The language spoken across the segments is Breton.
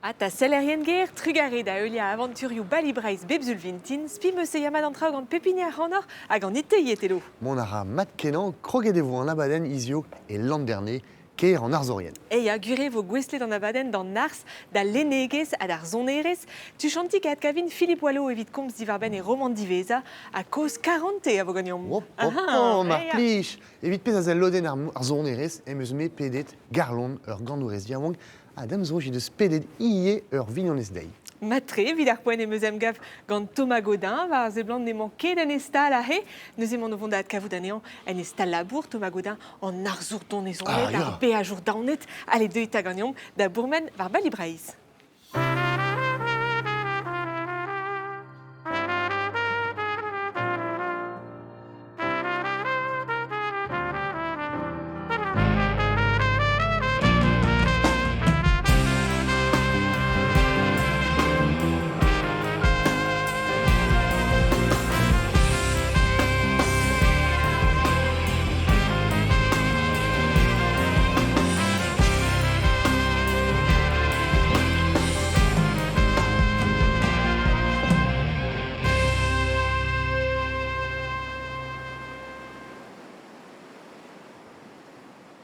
Ata sellerien ger, trugare da heuliañ avanturioù Bali Breizh bep sul vintin, spi 'm eus e ya mat an traoù gant pep hini ac'hanoc'h hag an iteilhet elo. Mont a ra mat-kenañ, kroget e vo an abadenn hiziv e Landerne, kêr an arzourien. E ya, gwir eo vo gouestlet an abadenn d'an arz, d'al lennegezh ha d'ar sonerezh. Tuchantik e adkavin Philippe Wallo evit komz diwar-benn e romant diwezhañ ha kozh karante a vo ganeomp. Hop, hop, hop, mar plij! Evit pezh a sell lodenn ar sonerezh em eus-me pedet Garlon, ur ganourez yaouank, Ha da'm soñj he deus pedet ivez ur vignonez dezhi. Mat-tre evit ar poent em eus emgav gant Thomas Godin. War a seblant n'emañ ket en e stal aze. Neuze emaon o vont da adkavout anezhañ en e stal-labour. Thomas Godin, an arzour donezonet, Ah, ya. ar beajour daonet. Allez, deuit 'ta ganeomp da bourmen war Bali Breizh.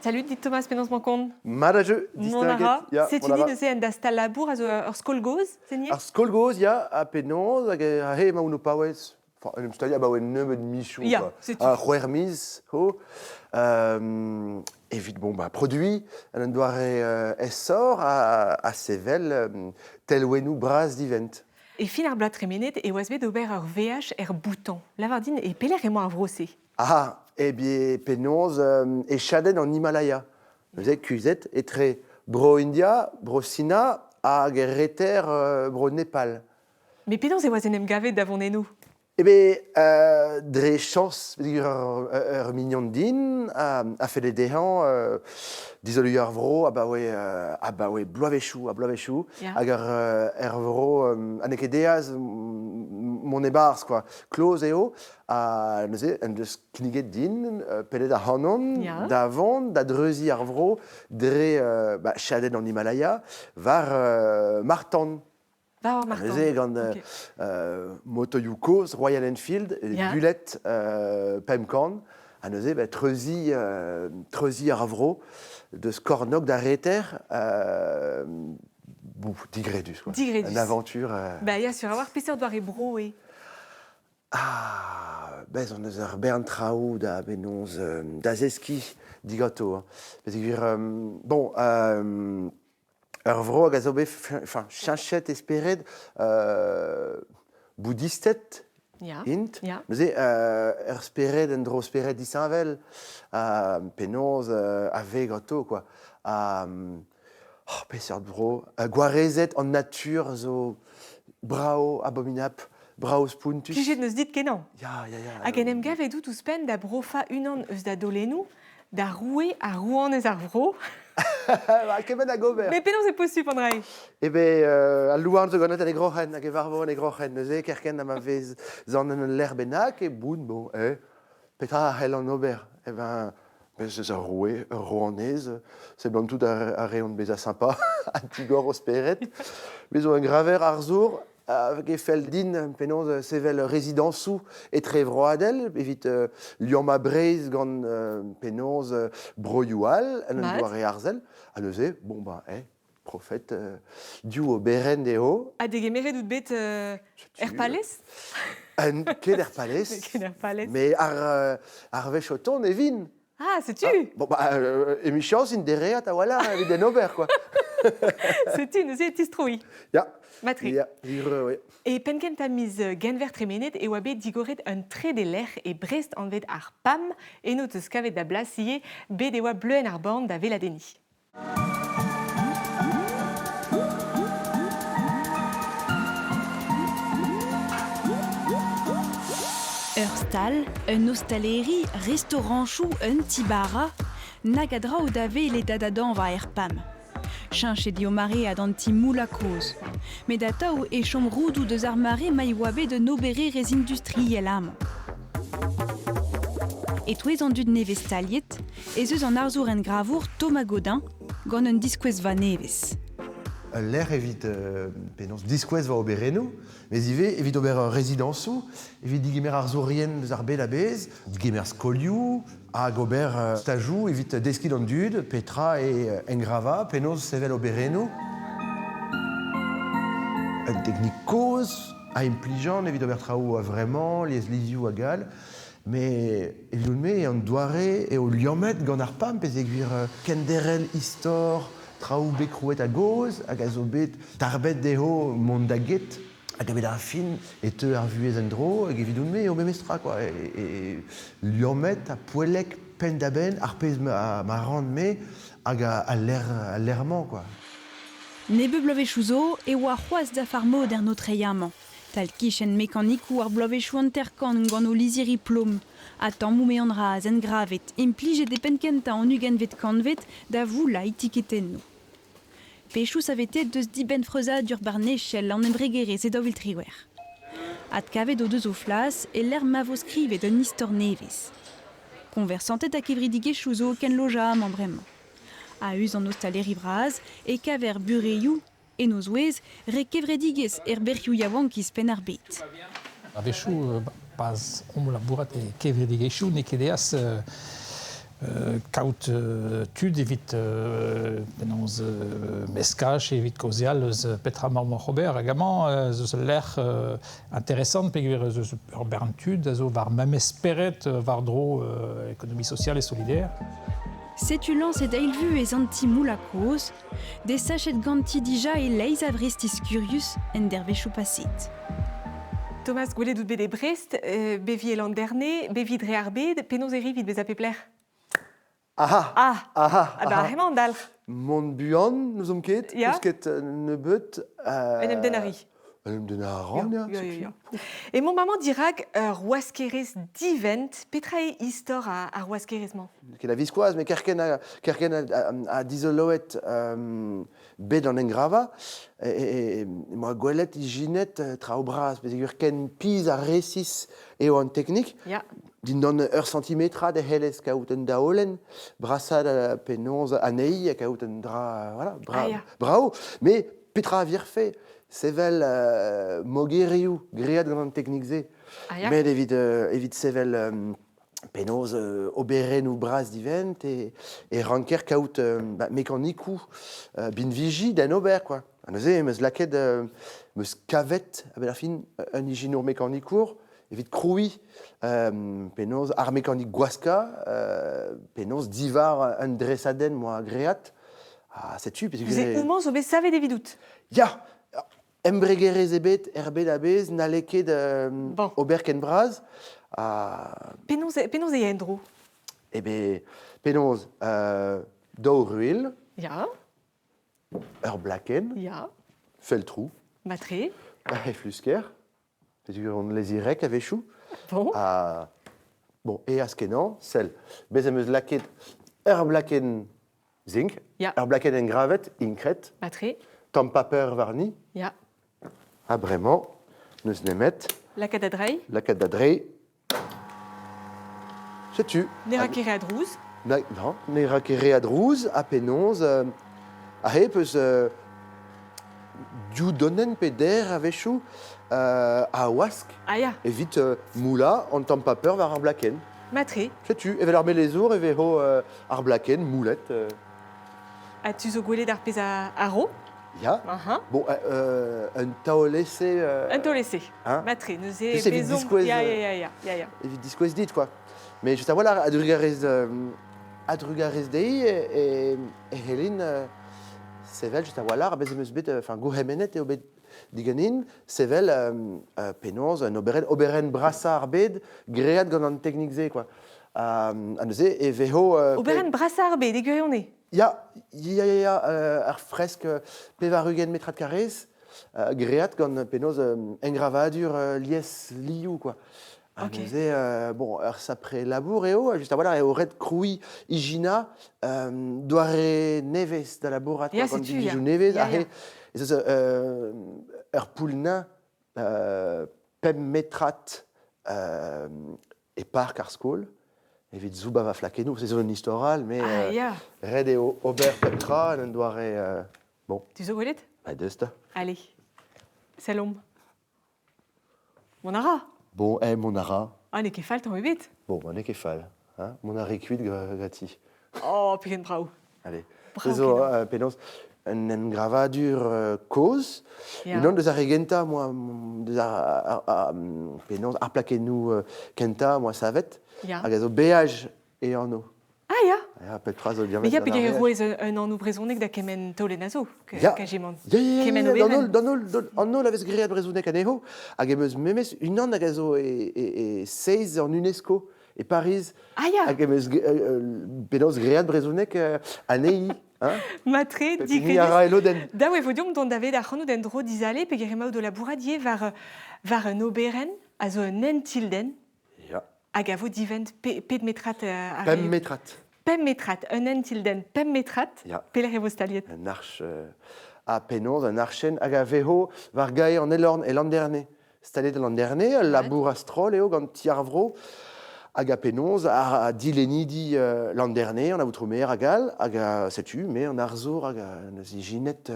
Salut dit Thomas, penaos 'mañ kont? Mat a jeu, Mont a distinguet. ra. Ya, Setu mont a ni ra. neuze en da stal-labour a zo ur skol gozh, c'est nier? Ar skol gozh, ya, ha penaos, hag aze emaon o paouez. Enfin, en em staliañ abaoe nebeut mizoù, Ya, quoi. setu. Ha c'hwec'h miz, ho. Euh, evit, bon, bah, produiñ en un doare aesoc'h ha sevel telwennoù bras divent. E fin ar bloaz tremenet e oas bet ober ur veaj er Bhoutan. Lavar din e pelec'h emañ ar vro-se? Ah, eh bien, penaos e chadenn an Himalaya. Neuze kuzhet etre Bro-India, Bro-Sina hag er reter Bro-Nepal. Mais penaos e oas en em gavet da vont eno? Eh ben, dre chañs, ur, ur mignon din a felle dezhañ dizoleiñ ar vro abaoe abaoe bloavezhioù ha bloavezhioù hag ur er vro ha n'eo ket deaz mont e-barzh quoi. Kloz eo ha neuze en deus kinniget din pedet ac'hanon da vont da dreuziñ ar vro dre bah, chadenn an Himalaya war marc'h-tan. War Martin. Neuze gant motoioù kozh Royal Enfield, Bullet 500, ha neuze bah, treuziñ, treuziñ ar vro deus kornôg da reter, bon, digredus. Quoi. Digredus. Une aventure. Bah, ya, sur a-walc'h peseurt doare bro eo. Ah, bez on eus ur bern traoù da penaos da zeskiñ diganto. Hein. Peogwir, bon, ur vro hag a zo bet enfin, cheñchet e spered boudisted int. Neuze ur spered en-dro spered disheñvel, penaos a vez ganto quoi. Oh, peseurt bro. Gwarezet an natur zo brav, abominapl, brav spontus. Plijet 'neus dit kenañ. Ya, ya, ya. Hag en em gavet out ouzhpenn da brofañ unan eus da dolennoù da roue ha rouanez ar vro. Ba, kement hag ober. Mais penaos eo posupl, Andrei? Eh ben, al louarn zo ganet en e groc'hen hag e varvo en e groc'hen. Neuze, kerkent ha ma vez zan en ul lec'h bennak, e bout, bon, eh, petra a c'hellan ober? Eh ben, bez eus ur roue, ur rouanez, seblantout a reont bezañ sympa ha digor o spered. Bez zo un graver arzour hag e fell din penaos sevel rezidañsoù etrevroadel evit liammañ Breizh gant penaos broioù all en un doare arzel. Ha neuze, bon ben, eh, profet div oberenn dezho. Ha degemeret out bet er palez? Ket er palez. Ket er palez. Mais ar, ar wech o tont e vin. Ah, setu ah, Bon, bah, emichañs int dereat a-walc'h evit en ober, quoi. Setu, neuze e tistroi. Ya. Matre. Ya, oui. E penn-kentañ miz Genver tremenet e oa bet digoret un trede lec'h e Brest anvet ar PAM. Eno 'teus kavet da blas ivez. Bet e oa Bleuenn ar Born da weladenniñ. Ur stal, un ostaleri, restaorantoù, un ti-bara, nag a draoù da welet ha da dañva er PAM. Cheñchet eo maread an ti moullañ kozh. Met atav e chom roudoù deus ar mare ma e oa bet un obererezh industriel amañ. E-touez an dud nevez staliet ez eus an arzour engravour Thomas Godin gant un diskouezva nevez. Ul lec'h evit penaos diskouez va oberennoù, mes ivez evit ober rezidañsoù, evit digemer arzourien eus ar bed a-bezh, digemer skolioù hag ober stajoù evit deskiñ d'an dud petra eo engravañ, penaos sevel oberennoù. Un teknik kozh a implijan evit ober traoù a-vremañ, lieslizioù hag all, met evidoun-me an doare eo liammet gant ar PAM peogwir kenderc'hel istor traoù bet krouet a-gozh hag a zo bet darbet dezho mont da get hag a-benn ar fin e teu ar vuhez en-dro hag evidoun-me eo memestra quoi. E liammet ha poellek penn-da-benn ar pezh ma ran-me hag al lec'h-mañ quoi. Nebeut bloavezhioù zo e oa c'hoazh dafar modern o treiñ amañ. Tal-kichen mekanikoù ar bloavezhioù hanter-kant gant o lizhiri plom ha tammoù mean-raz engravet implijet e penn-kentañ an ugentvet kantved da voullañ etiketennoù. Pechoù saveteet deus dibenn freuzadur barnechel an embregerezh e 2018. Adkavet o deus o flas e-lec'h ma vo skrivet un istor nevez. Koñversanted ha kevredigezhioù zo o kenlojañ amañ bremañ. A-us an ostaleri vras e kaver burevioù En o zouez, re kevredigezh herberc'hioù yaouankiz Penn-ar-Bed. A-wechoù, pa'z omp o labourat e kevredigezhioù, n'eo ket aes kaout tud evit penaos meskaj, evit kaozeal eus petra emaomp oc'h ober. Hag amañ ez eus ul lec'h interesant peogwir ez eus ur bern tud a zo war memes spered war-dro économie sociale et solidaire. Setu lañset eil vuhez an ti moullañ kozh, Desachet ganti dija e-leizh a Vrestiz kurius en dervezhioù paset. Thomas, gwelet out bet e Brest, beviñ e Landerne, beviñ dre ar bed, penaos e ri evit bezañ pep lec'h? Aha! Ah! Aha! Ah bah, hemañ an dalc'h. Mont buan, n'ouzomp ket, Ya. n'eus ket nebeut. En em denn a ri. En em denn a ran, ya. Ya, ya, ya. Emañ maman dirak ur waskerez divent. Petra eo istor ar waskerez-mañ? Ket a-viskoazh, met kerkent a, kerkent a, a, a dizoloet bed an engravañ, e, e, gwelet ijinet traoù bras, peogwir ken pizh ha resis eo an teknik. Ya. Dindan ur santimetrad e c'hellez kaout un daolenn, brasaat penaos anezhi ha kaout un dra voilà, bra, Ah, ya. brav. Mais petra a virfe sevel mogerioù graet gant an teknik-se? Ah, ya. Met evit, evit sevel penaos oberennoù bras divent e, e ranker kaout ba, mekanikoù binviji d'en ober quoi. Ha neuze em eus lakaet em eus kavet a-benn ar fin un ijinour mekanikour evit krouiñ penaos ar mekanik gwaskañ penaos diwar un dresadenn moa graet. Ha setu Neuze homañ zo bet savet evidout. Ya, embregerezh ebet er bed a-bezh n'halle ket Bon. ober ken bras. Ha Penaos, penaos e en-dro? eh ben, penaos daou ruilh, Ya, ur blakenn, ya, feltroù, matre. he flusker, peogwir on lezirek a-wechoù. Bon. Ha bon, eas-kenañ, sell, bez em eus lakaet ur blakenn zink, Ya. ur blakenn engravet, inkret, Matre. tamm paper warni, Ya. ha bremañ, n'eus nemet Lakaat da dreiñ. lakaat da dreiñ. Setu. Ne ra ket re a drouz. Na, non, ne ra ket re a drouz, ha penaos, aze peus div donenn pe der a-wechoù a wask Ah ya, evit moulañ an tamm paper war ar blakenn. matre. Setu, evel ar melezour e vezo ar blakenn moulet. Ha tu zo gwelet ar pezh a, a ro? Ya. Uh-huh. Bon, un taol-ese. Un taol-ese. Hein? Matre, neuze Juste evit bezomp... diskouez, Ya, ya, ya, ya, ya, ya. Evit diskouez dit, quoi. Mais juste a-walc'h, a-drugarez, a-drugarez dezhi e, e, e c'hellin sevel just a-walc'h, bez em eus bet, enfin, gourc'hemennet eo bet diganin sevel penaos un oberenn, oberenn brasañ ar bed graet gant an teknik-se, quoi. Ha neuze e vezo... Oberenn brasañ ar bed, e gwirionez? Ya, ya, ya, ya, ar fresk 80 metrad karrez, graet gant penaos engravadur lies-liv, quoi. Ha Ok. neuze, bon, ur sapre labour eo, just a-walc'h eo ret krouiñ, ijinañ doare nevez da labourat, Ya, quoi, gant setu, ya. binvioù nevez. Ya, Aze ya. ez eus ur poull-neuñv pemp metrad e park ar skol evit soubañ va flakennoù. Se zo un istor all, mais Ah, ya. ret eo ober pep tra en un doare bon. Tu zo gwelet? Ba deus 'ta. Allez, sellomp. Mont a ra. Bon, eh, mont a ra. Ah, n'eo ket fall tamm ebet. Bon, ba n'eo ket fall. Hein? Mont a ri kuit ganti. Oh, pegen brav. Allez. Brav Zo, kenañ. penaos, un engravadur kozh. Ya. Unan deus ar re gentañ, moi, deus ar, ar, penaos, ar plakennoù kentañ, moi, savet. Ya. Hag a zo beaj e anv. Ah ya. Ya, petra zo Mais ya, peger e roez un anv brezhonek da kement taolenn a zo, Ya. kajemant. Ya, ya, ya, Kement ya, d'an oberenn. holl, d'an holl, d'an an holl a vez graet brezhoneg anezho, hag em eus memes unan hag a zo e, e, e seiz an UNESCO e Pariz, Ah ya, hag em eus penaos graet brezhoneg anezhi, hein? matre, Pep hini a digredus. ra e lodenn. Dav e vo deomp dont davet ac'hanout en-dro dizale peger emaout o labourat ivez war, war un oberenn a zo un entildenn Ya. hag a vo divent pe, pet metrat ar Pemp metrat. Pemp metrat, un entildenn pemp metrat, Ya. pelec'h e vo staliet. Un arch ha penaos un archenn hag a vezo war gae an Elorn e Landerne. Staliet e Landerne, ul labour a-stroll eo gant Ti ar Vro, hag a penaos a dilennidi Landerne, an aotrou maer hag all, hag a, setu, me an arzour hag a neus ijinet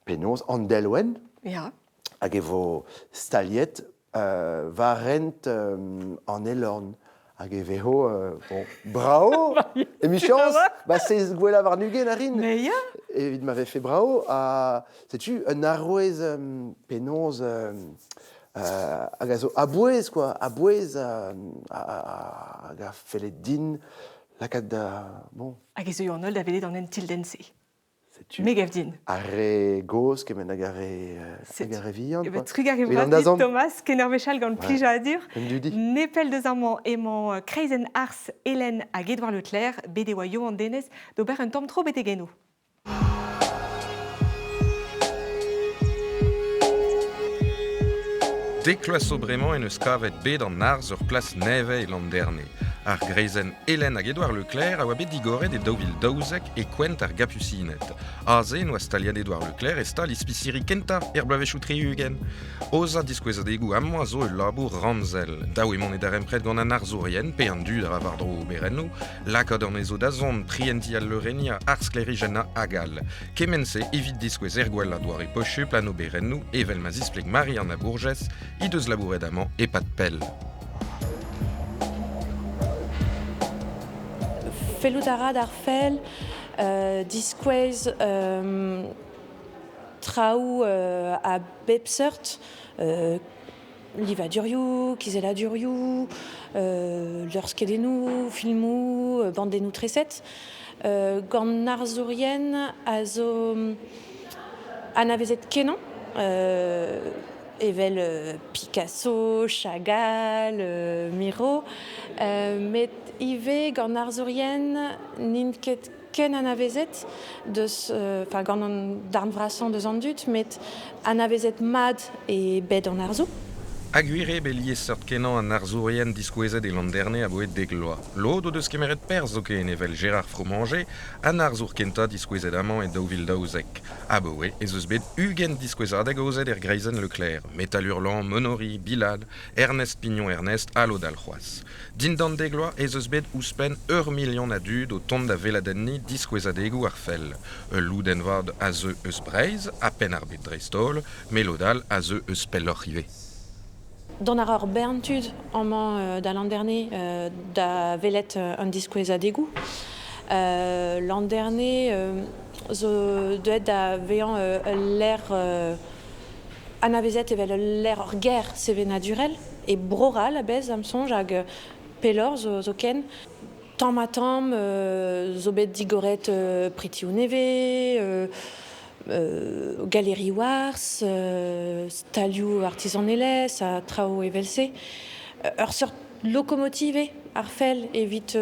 penaos an delwenn, Ya. hag e vo staliet war hent an Elorn. Hag e vezo, bon, brao, emichañs, ba seiz gwellañ warn-ugent a rin. Mais ya, Evit ma vefe brao, ha setu un arouez penaos hag a zo a-bouez, quoi, a-bouez hag a felle din lakaat da, bon, hag ez eo an holl da welet an entildenn-se. setu Me gav din. ar re gozh kement hag ar re, hag ar re vihan, E quoi. trugarez Evit bras an dit, dazont. Thomas, ken ur wech all gant plijadur. Un dudi. Nepell deus amañ emañ kreizenn Ars Hélène hag Edouard Leclerc, bet e oa Yoann Denez, d'ober un tamm tro betek eno. Dek vloaz zo bremañ en eus kavet bet an arz ur plas nevez e Landerne. Ar greizenn Hélène hag Edouard Leclerc a oa bet digoret e 2012 e kouent ar Gapusined. Aze noa staliet Edouard Leclerc e stal ispisiri kentañ er bloavezhioù tri-ugent. Aozañ diskouezadegoù amañ a zo ul labour ramzel. Dav eo mont e darempred gant an arzourien pe an dud a ra war-dro oberennoù, lakaat anezho da zont, prientiñ al leurenniañ, ar sklêrijennañ hag all. Kement-se evit diskouez er gwellañ doare posupl an oberennoù evel ma zispleg Marie-Anna Bourges, he deus labouret amañ e-pad pell. Fellout a ra d'ar fell diskouez traoù a bep seurt, livadurioù, kizelladurioù, luc'hskeudennoù, filmoù, bandennoù treset. Gant arzourien a zo anavezet kenañ, evel Picasso, Chagall, Miro, met ivez gant arzourien n'int ket ken anavezet deus, enfin gant an darn vrasañ deus an dud, met anavezet mat e bed an arzoù. Ha gwir eo bet liesseurt-kenañ an arzourien diskouezet e Landerne aboe dek vloaz. Lod o deus kemeret perzh zoken evel Gérard Fromanger, an arzour kentañ diskouezet amañ e 2012. Aboe ez eus bet 20 diskouezadeg aozet er greizenn Leclerc, Metal Hurlant, Monori, Bilal, Ernest Pignon-Ernest ha lod all c'hoazh. Dindan dek vloaz ez eus bet ouzhpenn ur milion a dud o tont da weladenniñ diskouezadegoù ar fell. Ul lodenn vat a zeu eus Breizh, ha Penn-ar-Bed dreist-holl, met lod all a zeu eus pelloc'h ivez. Dont a ra ur bern tud amañ da Landerne da welet an diskouezadegoù. Landerne zo deuet da vezañ ul lec'h anavezet evel ul lec'h ur gêr sevenadurel e Bro-C'hall a-bezh am soñj hag pelloc'h zo zoken. Tamm-ha-tamm zo bet digoret pretioù nevez, galerioù arz, stalioù artizanelezh ha traoù evel-se. Ur seurt lokomotive ar fell evit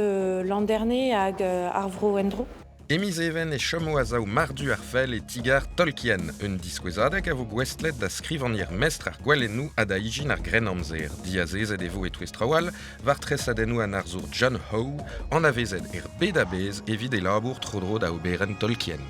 Landerne hag ar vro en-dro. E miz Even e chomo a-sav mardu ar fell e ti-gar Tolkien, un diskouezadeg a vo gouestlet da skrivagner mestr ar gwalennoù ha da ijin ar Grennamzer. Diazezet e vo e-touez traoù all war tresadennoù an arzour John Howe, anavezet er bed a-bezh evit e labour tro-dro da oberenn Tolkien.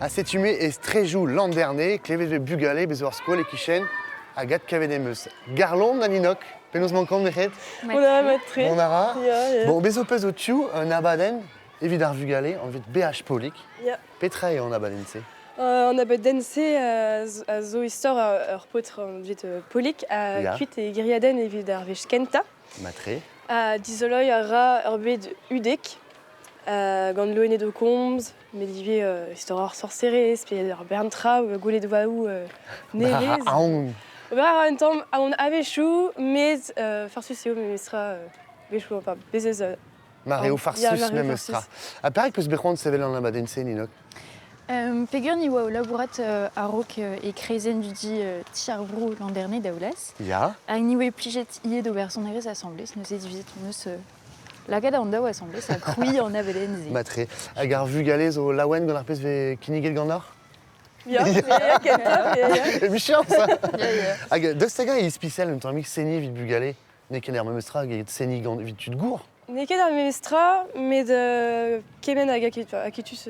Ha setu me e strejou Landerne, klevet ve bugale bez war skol e kichen, hag adkavet em eus. Garlon ha Ninok, penaos mankant merc'hed? On a matre. On a ra. Ya, ya. Bon, bez ho peus ho tiu un abadenn evit ar vugale, anvet BH Polik. Ya. Petra eo an abadenn-se? An abadenn-se a zo istor ur paotr anvet Polik a kuit e gêriadenn evit ar wech kentañ. Matre. Ha dizoloiñ a ra ur bed hudek gant loened o komz, met ivez istor ar sorserez pe ur bern traoù gweledvaoù nevez. Aon. Ober a ra un tamm aon a-wechoù, met farsus eo memestra wechoù, enfin, bez ez Mar eo farsus memes tra. Ha perak peus bet c'hoant sevel an abadenn-se, Ninok? Peger ni oa o labourat a-raok e kreizenn dudi Ti ar Vro Landerne Daoulaz. Ya. Hag ni oa plijet ivez d'ober sonerezh asambles, neuze divizet hon eus lakaat an daou asambles ha krouiñ an abadenn-se. Matre. Hag ar vugale zo laouen gant ar pezh vez kinniget ganeoc'h? Ya, ya, kentoc'h, ya, ya. Emichañs, Ya, ya. Hag daoust hag-eñ e ispisial un tammig seniñ evit bugale? N'eo ket ar memes tra eget seniñ gant evit tud gour. N'eo ket ar memes tra, met kement hag aketus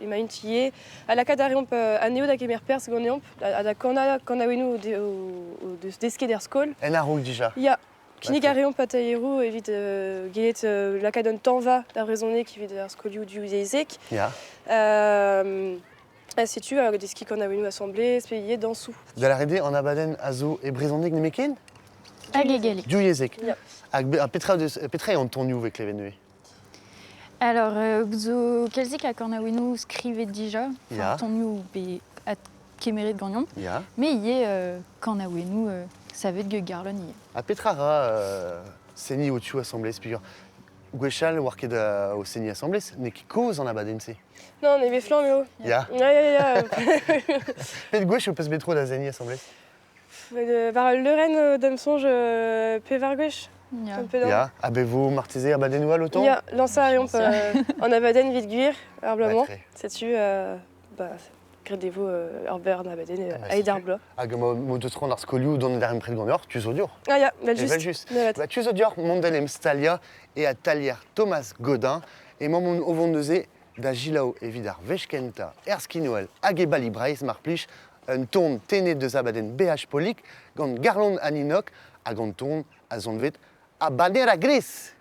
emaint ivez. Ha lakaat a reomp anezho da kemer perzh ganeomp, ha da kanañ kanaouennoù o deus desket er skol. En a-raok dija? Ya. Kinnig a reomp patailheroù evit gellet lakaat un tañva d'ar brezhoneg evit ar skolioù divyezhek. Ya. Ha setu hag deskiñ kanaouennoù asambles pe ivez dañsoù. Da lâret eo an abadenn a zo e brezhoneg nemetken? Hag e galleg. Divyezhek. Ya. Hag petra, deus, petra eo an tonioù vez klevet neuze? Alors, zo kalzik a kanaouennoù skrivet dija, Ya. tonioù bet adkemeret ganeomp. Ya. Mais ivez kanaouennoù savet get Garlon ivez. Ha petra ra seniñ ho tiu asambles peogwir gwechall oar ket o seniñ asambles, n'eo ket kozh an abadenn-se. Non, on est flamm eo. Ya. Ya, ya, ya. Pet gwech ho peus bet tro da seniñ asambles? Met war al leurenn da'm soñj pevar gwech. Ya. Un peu d'an. Ya, ha bet vo marteze abadennoù all autant? Ya, lañsañ a reomp an abadenn evit gwir ar bloaz-mañ. Matre. Setu bah, graet e vo ur bern abadenn Ah, bah, aet ar setu. bloaz. Hag mo deus c'hoant ar skolioù dont darempred ganeoc'h, tu zo dioc'h. Ah ya, vel just. Evel just. Nevet. Ba, tu zo dioc'h mont d'en em staliañ e atalier Thomas Godin emañ mont o vont neuze da Gilaou evit ar wech kentañ er skinwel hag e Bali Breizh mar plij un ton tennet deus abadenn BH Polik gant Garlon ha Ninok hag an ton a zonvet Habanera Gris.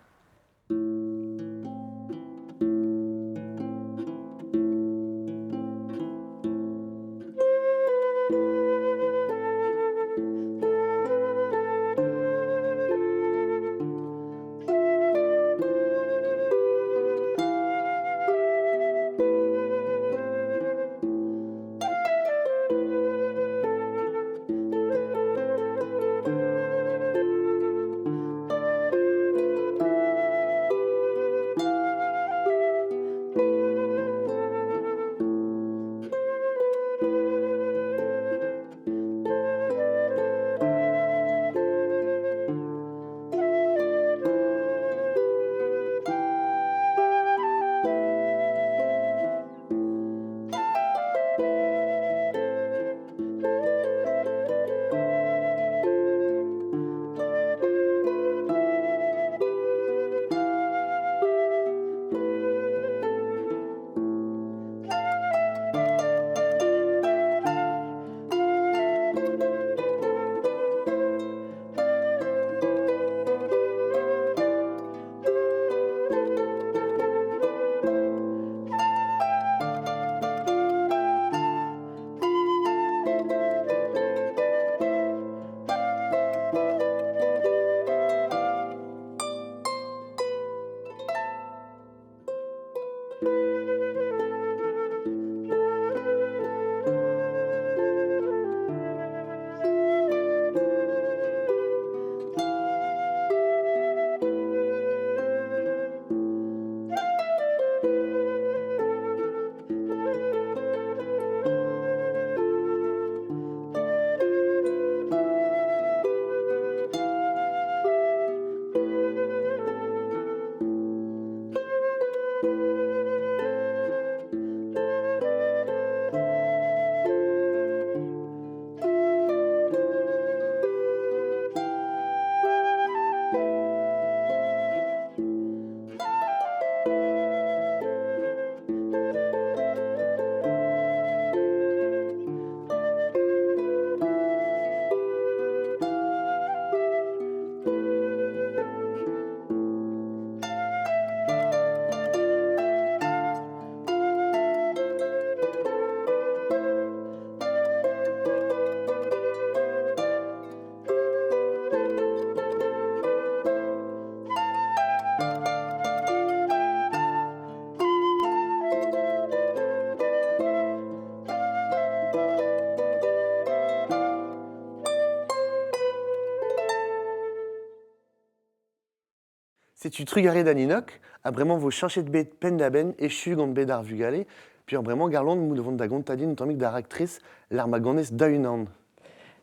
Setu trugarez da Ninok, ha bremañ vo cheñchet bet penn-da-benn echu gant bet ar vugale, puis bremañ Garlon mout vont da gontañ un tammig d'ar actrice l'armaganez da-unan.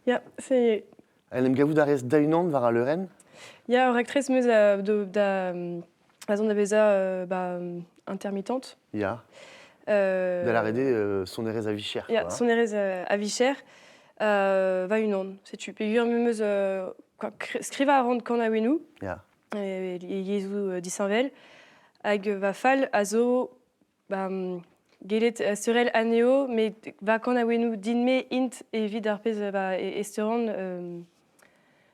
Ya, c'est... En em gavout a rez da-unan war al leurenn? Ya, ur raktres 'meus da da zont da vezañ ba, intermittente. Ya. Da lâret eo sonerezh a-vicher. Ya, sonerezh a-vicher. Va-unan, setu. Peogwir me 'meus skrivañ a ran kanaouennoù. Ya. E yezhoù disheñvel. Hag va fal a zo ba, gellet seurel anezho, met va kanaouennoù din-me int evit ar pezh ba, e esteran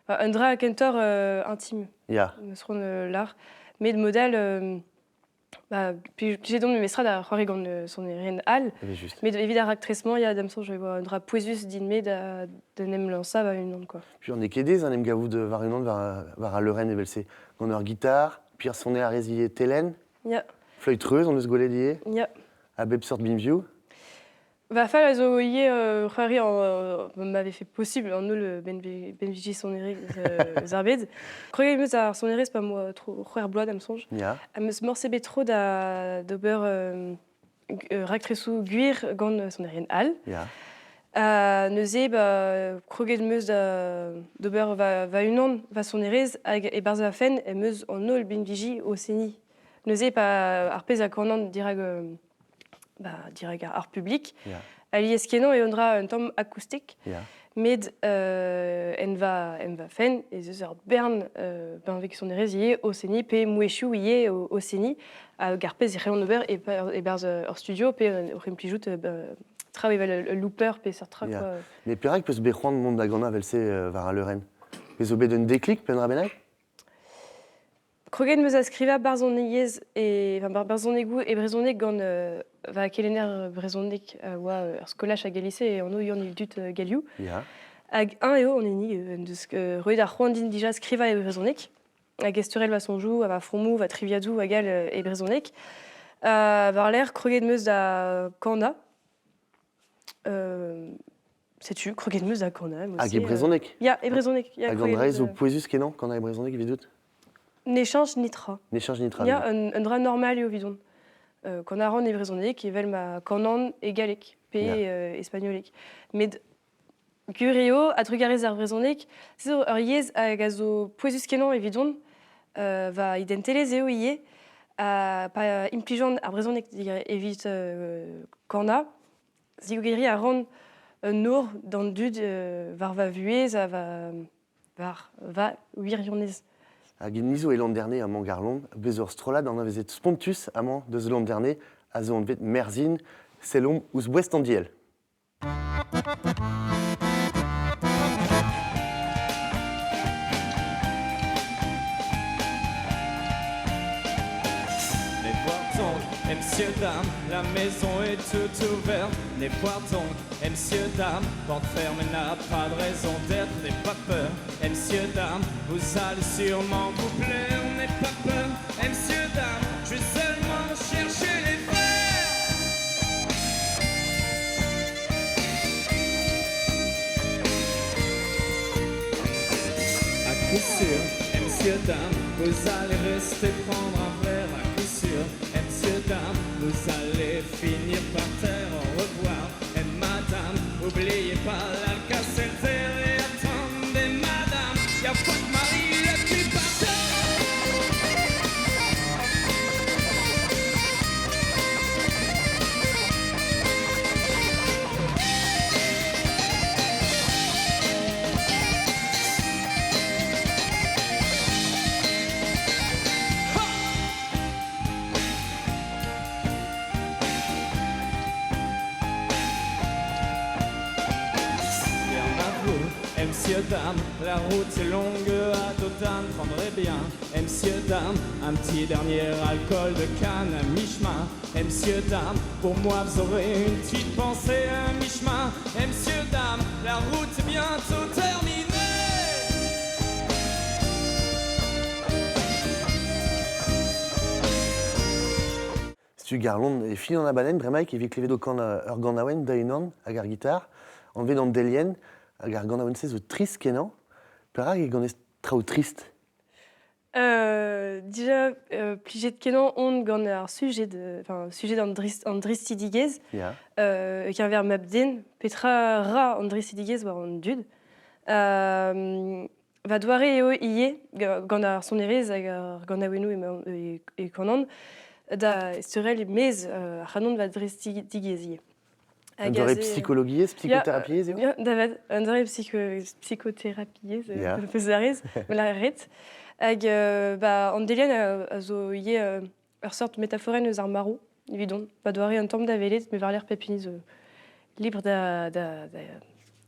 un dra kentoc'h intime. Ya. Meus c'hoant lâr. Met mod-all, ba, plijet on memestra da c'hoari gant sonerien all. Met evit ar raktres-mañ, ya, da'm soñj e oa un dra pouezus din-me da d'en em lañsañ va-unan, quoi. Puis on est ket aes en em gavout war unan war al leurenn evel-se. Gant ur gitar, puis ar sonner a rez ivez telenn. Ya. Fleüt-treuz on eus gwelet ivez. Ya. A bep seurt binvioù. Va fal a zo ivez c'hoari ma vefe posubl an holl benviji sonerezh eus ar bed. Kroget em eus ar sonerezh pa 'm boa tro c'hwec'h bloaz da'm soñj. Ya. Am eus morse bet tro da d'ober raktresoù gwir gant sonerien all. Ya. Neuze ba, kroget em eus d'ober va-unan va sonerezh hag e-barzh va fenn em eus an holl binviji o seniñ. Neuze pa ar pezh a kanan dirak ba, dirak ar publik. Yeah. Alies-kenañ eo un dra un tamm akoustik, yeah. met en va fenn ez eus ur bern benveg sonerezh ivez o seniñ pe mouezhioù ivez o seniñ hag ar pezh e c'hellont ober e-barzh ur studio pe oc'h implijout traoù evel ul looper pe seurt tra. Yeah. Quoi. Mais perak peus bet c'hoant mont da ganañ evel-se war al leurenn? Bez zo bet un déclic pe un dra bennak? Kroget 'm eus da skrivañ barzhoniezh e enfin barzhonegoù e brezhoneg gant va kelenner brezhoneg a oa er skolaj hag el lise e anv Yann Ildut Galliou. Ya. Hag eñ eo an hini en deus roet ar c'hoant din dija skrivañ e brezhoneg hag ezteurel va soñjoù ha va fromoù, va triviadoù hag all e brezhoneg. War-lerc'h kroget 'm eus da kanañ. Setu, kroget 'm eus da kanañ. Hag e brezhoneg? Ya, e brezhoneg. Hag an dra zo pouezus-kenañ kanañ e brezhoneg evidout? Ne cheñch netra. Ne cheñch netra. Ya, un dra normal eo evidon. Kanañ a ran e brezhoneg evel ma kanan e galleg pe yeah. espagnoleg. Met gwir eo, a-drugarez ar brezhoneg, se zo ur yezh hag a zo pouezus-kenañ evidon. Va identelezh eo ivez. Ha pa implijan ar brezhoneg evit kanañ, Zigeriñ a ran un nor d'an dud war va vuhez ha war va wirionez. Hag int zo e Landerne amañ Garlon, bez ur strollad anavezet spontus amañ deus Landerne a zo anvet Merzhin, sellomp ouzh boest an diell. Messieurs, dames, la maison est toute ouverte. N'est point donc, messieurs, dames, porte fermée n'a pas de raison d'être. N'aie pas peur, messieurs, dames, vous allez sûrement vous plaire. N'aie pas peur, messieurs, dames, je vais seulement chercher les frères. À coup sûr, messieurs, dames, vous allez rester prendre un verre. À coup sûr, messieurs, dames, vous allez finir par terre. Au revoir, et madame, oubliez pas l'Alka-Seltzer et attendez, madame, y'a pas de mari le cul par terre. Bien à vous, messieurs, dames, la route est longue à Dodane, prendrez bien, messieurs, dames, un petit dernier alcool de canne à mi-chemin, messieurs, dames, pour moi vous aurez une petite pensée à mi-chemin, messieurs, dames, la route est bientôt terminée. Setu Garlon e fin an abadenn bremaik evit klevet o kanañ ur ganaouenn da-unan hag ar gitar, anvet an delienn, hag ar ganaouenn-se zo trist-kenañ. Perak e ganez traoù trist? Dija plijet kenañ on gant ar sujed, enfin sujed an drist an dristidigezh. Ya. E-keñver mab-den, petra ra an dristidigezh war an dud. Va doare eo ivez gant ar sonerezh hag ar ganaouennoù emaon e kanan da seurel e-maez ac'hanon va dristidigezh ivez. Un doare psikologiezh, psikoterapiezh eo? Ya, davet, un doare psikoterapiezh, peus a rez, me ret. Hag ba, an delienn a zo ivez ur seurt metaforenn eus ar marv, evidon. Va doare un tamm da welet, me war-lerc'h pep hini zo libre da, da, da,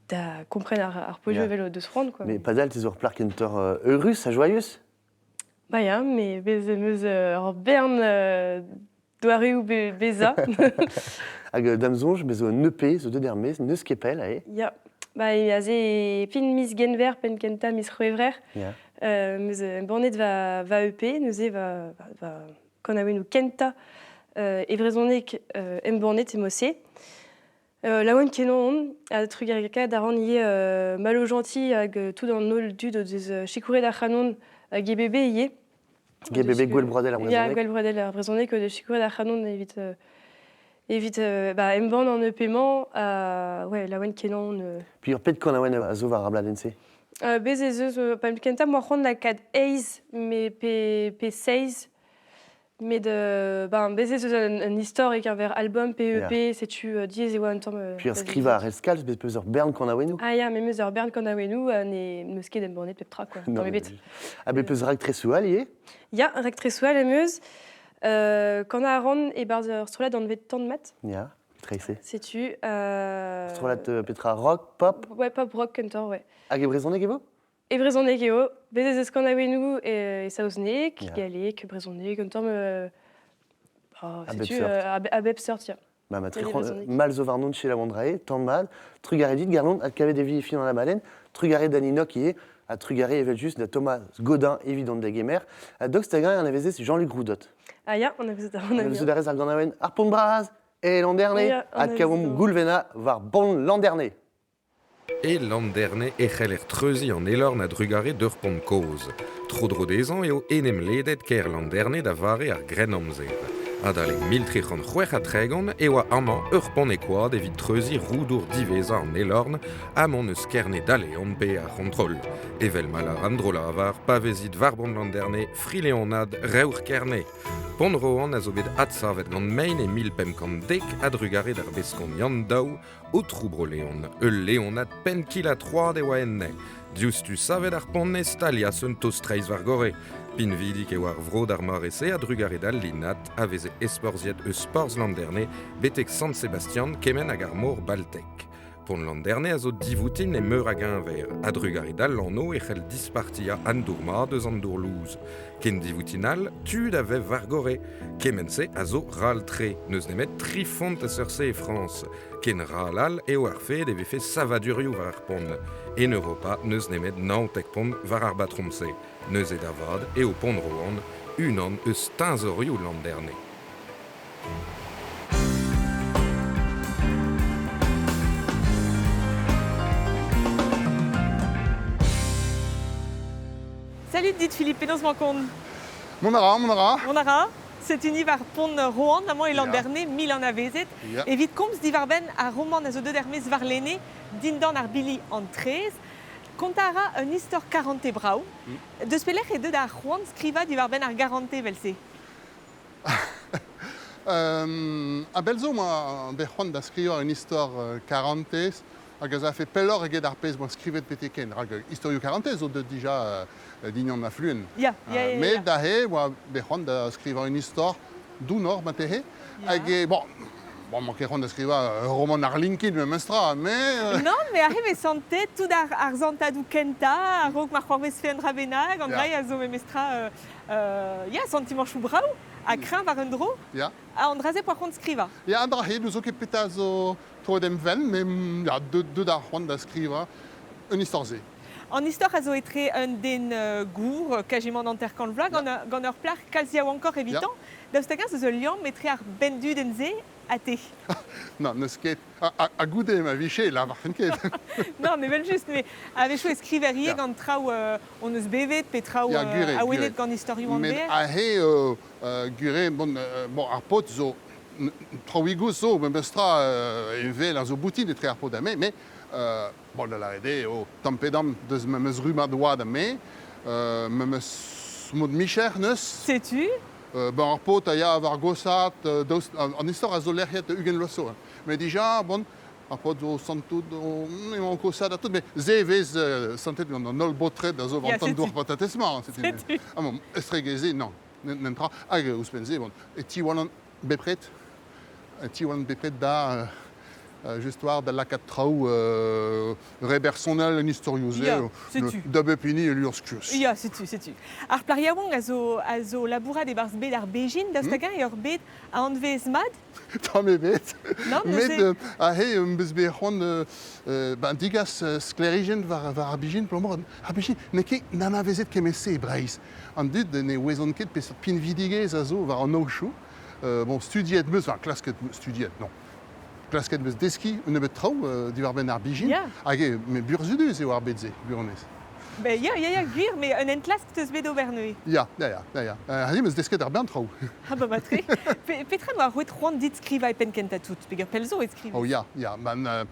da kompren ar pozioù evel o deus c'hoant. Quoi. Mais padal, te zo ur plac'h kentoc'h eurus ha joaius? Ba ya, me bez em eus ur bern doareoù bezañ. Hag da'm soñj, bez zo un EP zo deuet er-maez, n'eus ket pell, aze. Ya, ba aze fin miz Genver, penn kentañ miz C'hwevrer. Ya. Meus embannet va, va EP, neuze va, va, va kanaouennoù kentañ e brezhoneg embannet e mod-se. Laouen-kenañ on, ha trugarekaat a ran ivez Malo Gentil hag tout an holl dud o deus sikouret ac'hanon hag GBB ivez. GBB Gouel Broadel ar brezhoneg. Ya, Gouel Broadel ar brezhoneg o deus sikouret ac'hanon evit evit ba, embann an EP-mañ ha ouais, laouen-kenañ on. Puis ur pet kanaouenn a zo war ar bladenn-se? Bez ez eus pa kentañ 'moa c'hoant lakaat eizh mais pe, pe seizh. Met ben, bez ez eus un istor e-keñver album, PEP, Ya. setu diaes e oa un tamm. Puis ur skrivañ a rez kalz, bet peus ur bern kanaouennoù. Ah ya, me 'm eus ur bern kanaouennoù ha ne 'm eus ket embannet pep tra, quoi. Non, Tamm ebet. Ah, bet peus raktresoù all ivez? Ya, raktresoù all em eus. Kanañ a ran e-barzh ur strollad anvet Tan Mat. Ya, tre-se. Setu. Strollad petra, rock, pop? Ouais, pop rock kentoc'h, ouais. Hag e brezhoneg e vo? E brezhoneg eo. Bez ez eus kanaouennoù e saozneg, Ya. galleg, brezhoneg, un tamm oh, A bep setu seurt. a bep seurt, ya. Ba, ma E brezhoneg. mal zo warnon selaou an dra-se, tamm mat. Trugarez dit, Garlon, adkavet e vi e fin an abadenn. Trugarez da Ninok ivez, ha trugarez evel-just da Thomas Godin evit hon degemer. Ha daoust hag-eñ anavezez Jean-Luc Roudot? Ah ya, anavezet a ran Anavezout a rez ar ganaouenn Ar Pont Bras e Landerne. Ya, Adkavomp Goulvena war Bont Landerne. E Landerne e c'heller treuziñ an Elorn a-drugarez d'ur pont kozh. Tro-dro dezhañ eo en em ledet kêr Landerne da vare ar Grennamzer. Adalek 1336 e oa amañ ur pont e koad evit treuziñ roudour diwezhañ an Elorn ha mont eus Kerne da Leon pe ar c'hontrol. Evel ma lavar an dro-lavar, pa vezit war bont Landerne, Frileonad, Revr Kerne. Pont Rohan a zo bet adsavet gant mein e 1510 a-drugarez d'ar beskont Yann Daou Aotrou Bro-Leon, ul Leonad penn-kil-ha-troad e oa enne. Diouzhtu savet ar pont e stalias un tost-treizh war gorre. Pinvidik e oa ar vro d'ar mare-se a-drugarez d'al linad a veze ezporzhiet eus porzh Landerne betek Sant-Sebastian kement hag ar mor Baltek. Pont Landerne a zo divoutin e meur a geñver. A-drugarez d'al lanv e c'hell dispartiañ an dour mat eus an dour lous. Ken divoutin all, tud a vev war gorre. Kement-se a zo ral-tre. N'eus nemet tri font a seurt-se e Frañs. Ken ral all eo ar fed e vefe savadurioù war ar pont. En Europa n'eus nemet 19 pont war ar batrom-se. Neuze da vat eo pont Rohan unan eus teñzorioù Landerne. Salut dit Philippe, penaos 'mañ kont? Mont a ra, mont a ra. Mont a ra. Setu ni war pont Rohan, amañ e Landerne, mil anavezet. Evit komz diwar-benn ar romant a zo deuet er-maez warlene, dindan ar bili an traezh. Kontañ a ra un istor karante brav. Deus pelec'h eo deuet ar c'hoant skrivañ diwar-benn ar garante evel-se? A-bell zo 'moa bet c'hoant da skrivañ un istor karantez hag a afe pelloc'h eget ar pezh 'moa skrivet betek-henn, rak istorioù karantez zo deuet dija dindan ma fluenn. Met aze 'oa bet c'hoant da skrivañ un istor dounoc'h marteze. Hag e, bon, bon, 'moa ket c'hoant da skrivañ ur romant arlinkin memestra, mais... Non, mais aze 'vez santet tout ar santadoù kentañ, a-raok ma c'hoarvezfe un dra bennak, an dra a zo memestra ya, santimanchoù brav ha kreñv war un dro. Ya. Ha an dra-se poa c'hoant skrivañ. Ya, an dra-se, n'ouzo ket petra zo troet em fenn, mais ya, deut ar c'hoant da skrivañ un istor-se. An istor a zo etre un den gour, kajimant hanter-kant vloaz, gant ur plac'h kalz yaouankoc'h evitañ. Daoust hag-eñ ez eus ul liamm etre ar benndudenn-se ha te? Non, n'eus ket. Ha goude ma vije, lavarfen ket. Non, evel-just, mais a-wechoù e skriver ivez gant traoù hon eus bevet pe traoù awenet gant istorioù an Met aze, gure, bon, bon, ar paotr zo traoùigoù zo, memes tra, evel a zo boutin etre ar paotr ha me, mais bon, da lâret eo, tamm pe damm deus memes rummad oad ha me, memes mod micher neus. Setu. Ben ar paotr a ya war goshaat, daoust an istor a zo lec'hiet 20 vloaz zo. Met dija, bon, ar paotr zo santout, emañ o kosaat ha tout, met se e vez santet gant an holl baotred a zo war an tamm dour patatez-mañ. Setu. Ah bon, estreget se, non, netra. Hag ouzhpenn-se, bon, e tiwallan bepred, e tiwallan bepred da just war da lakaat traoù re bersonel en istorioù-se, Ya, setu. da bep hini e luc'hskeuz. Ya, setu, setu. Ar plac'h yaouank a zo, a zo labourat e-barzh bed ar bezhin, daoust hag-eñ eo ur bed a anvez mat? Tamm ebet. Non, Met neuze... aze em beus bet c'hoant ben, digas sklêrijenn war, war ar bezhin, abalamour ar bezhin n'eo ket n'anavezet kement-se e Breizh. An dud ne ouezont ket peseurt pinvidigezh a zo war an aochoù. Bon, studiet 'm eus, enfin klasket studiet, non. Klasket 'm eus deskiñ un nebeud traoù diwar-benn ar bezhin. Hag eo, met burzhudus eo ar bed-se, gwirionez. Ben ya, ya, ya, gwir, met un enklask 'teus bet ober neuze. Ya, ya, ya, ya, ya. Aze 'm eus desket ar bern traoù. Ah bah matre. Petra 'noa roet c'hoant dit skrivañ e penn kentañ tout? Peger pell zo e skrivez? Oh ya, ya, ben,